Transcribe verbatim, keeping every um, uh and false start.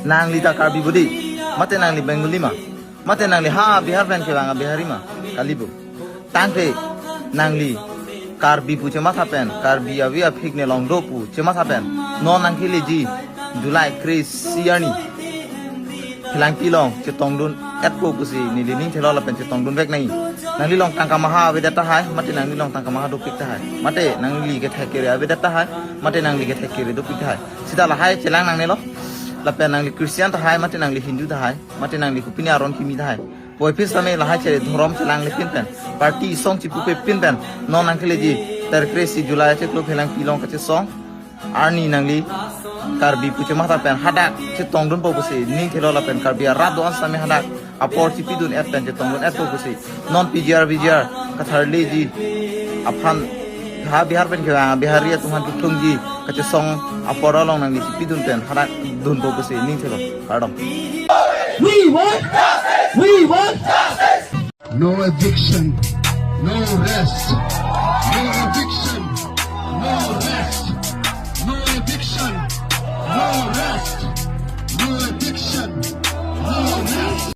Nangli ta Karbi bodi, mate nangli Bengali ma, mate nangli ha Bihar pen kevang a Bihari ma, kali bo. Tangte nangli Karbi pu chematha pen, Karbi avi aphik ne long do pu chematha pen, non nangkeleji July kre-isi arni Phelangpi along chetongdun etpo pusi neli ning thelo lapen chetongdun vek nangji. Nangli along tangka maha avedet tahai, mate nangli along tangka maha dopik tahai, mate nangli kethek kere avedet tahai, mate nangli kethek kere dopik tahai. Sita lahai chelang nangnelo. Lapen nangli Christian tahai, mate nangli Hindu tahai, mate nangli kopine aron kimi tahai, puvoiphit sitame lahai che dhorom chelanglepin pen, party asong chipupepin pen, non nangkeleji tarik kre-isi July chiklo Phelangpi along kachesong arni nangli Karbi pu chematha pen hadak chetongdunpo pusi ning thelo lapen Karbi arat do-an sitame hadak apor chipidun et pen chetongdun etpo pusi, non P G R V G R katharleji aphan, ha Bihar pen kevang Bihari atum aphan kethungji kachesong apor along nangli chipidun pen hadak dunpo pusi ning thelo. Kardom. We want, we want justice. No eviction, no rest.